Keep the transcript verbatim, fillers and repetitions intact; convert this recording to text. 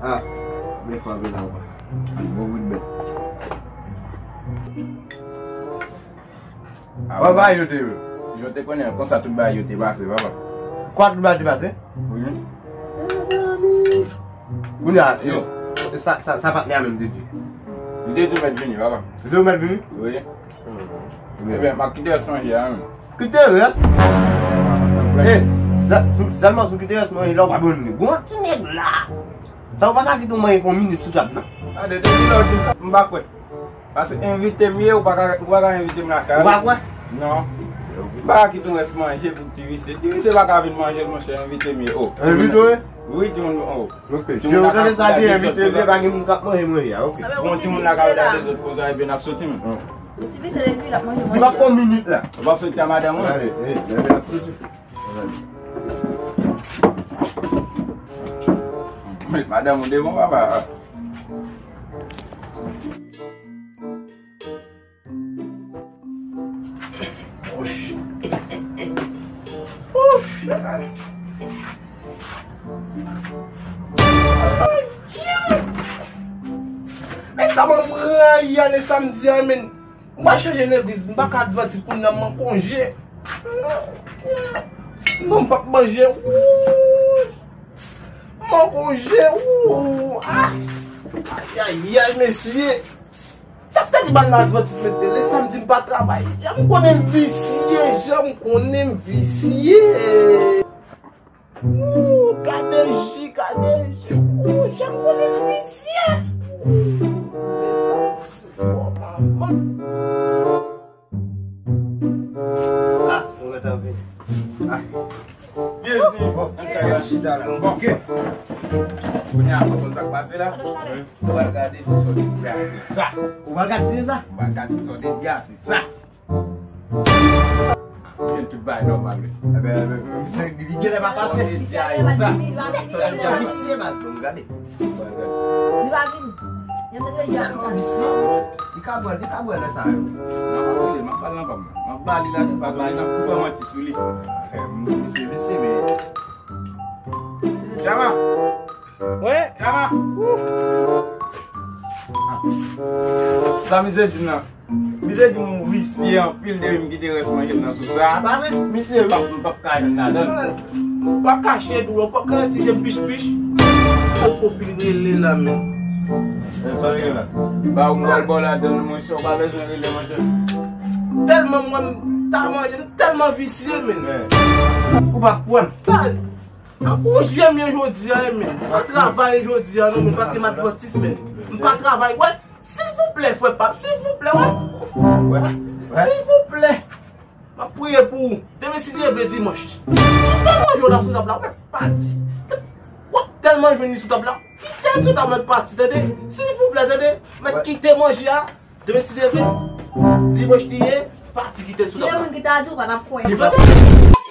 Ah, men fwa vin la, ou pa. Bon bout bèt. Ah, bon, bagay yo te ye. Yo te konnen, konsa tout bagay yo te pase, papa. Kwa tout bagay te pase? Wi. Mezanmi. Kounye a, yo, sa, sa, sa patnè a menm te di? Li te di w mèt vini, papa. Li te di w mèt vini? Wi. Hmm. Ebyen, m ap kite rès manje a, menm. Kite rès? Eh, sèlman sou kite rès manje la, w pa bon ni. Gon ti nèg la. Sa w pa ka kite w manje pou yon minit sou tab, non? Gade, depi lè w di sa, m pa kwè. Paske envite m ye, ou pa ka, ou pa ka envite m lakay ou. Ou pa kwè? Non. M pa ka kite yon rès manje pou ti visye. Ti visye pa ka vin manje l, monchè, envite m ye. Oh. Envite w ye? Wi, timoun, oh. Ok. Timoun lakay ou la, dezòt koza. Envite, pa gen moun k ap manje manje a, ok. Bon, timoun lakay ou la, dezòt koza, ebyen n ap soti, menm. Ti visye depi l ap manje manje. Li pa pou yon minit la. Ou p ap soti a madanm ou? Ale, eh, leve n ap soti. Met madanm ou devan, papa. Oh, shit. Oh, shit. Men sa mwen rayi ale samdi a, men. M pa chanje legliz, m pa ka advantis kounye a, m an konje. Non, m p ap manje. Wouy! M an konje. Wouy! Ah! Ayayay, mesye! Sa k fè li ba l nan advantis, mesye? Lè samdi m pa travay. Jan m konnen m visye, jan m konnen m visye. Ooh, gade ji, gade ji. Ooh, jan m konnen m visye. Ooh, mezanmi, se bon, manman. Ah, nou gentan vini. Ah. Byenvini. Bon, ann kay la chita la. Bon, ok. Kounye a, ou konn sa k pase la? Ou pral gade si sa w te di a se sa. Ou pral gade si se sa? Ou pral gade si sa w te di a se sa. Gen tout bagay nòmal, wi. Ebyen, ebyen, misye, li genlè pa pase. Misye, misye, baz, bon, gade. Li pa vini. Yo te se jòl. Tèlman visye. Li ka bwè, li ka bwè lè sa yo. Non, m ap rele, m ap pale nan kòm. M ap ba li la, m ap ba li la, pou fè manti sou li. Eh, misye visye, men. Jama! Wi. Jama! Sa misye di m nan? Misye di m ou visye anpil depi m kite rès manje m nan sou sa. Pa vre, misye, wi. M p ap, m p ap ka jwenn ladan l. Pa kache dou, pa ka ti je m pich pich. Fò fò pil rele la, men. Men sa rele la. Ba ou m pral ba w ladan l, monchè, ou pa bezwen rele, monchè. Tèlman mwen m ta manje, m tèlman visye, men. Ou pa konprann. An konje m ye jodi a, men. An travay jodi a, non, men, paske m advantis, men. M pa travay, wè. Silvouplè, frè pap, silvouplè, wè. Silvouplè. M ap priye pou ou. Demen, si Dye vle, dimanch. Kite manje w la sou tab la, wè. Pati. W ap tèlman jwenn li sou tab la. Kite l sou tab la, pati, tande. Silvouplè, tande. Mèt kite manje a. Demen, si Dye vle, dimanch li ye, pati kite l sou tab la. Si yon moun ki ta di w pa t ap kwè. Li pa t ap kwè.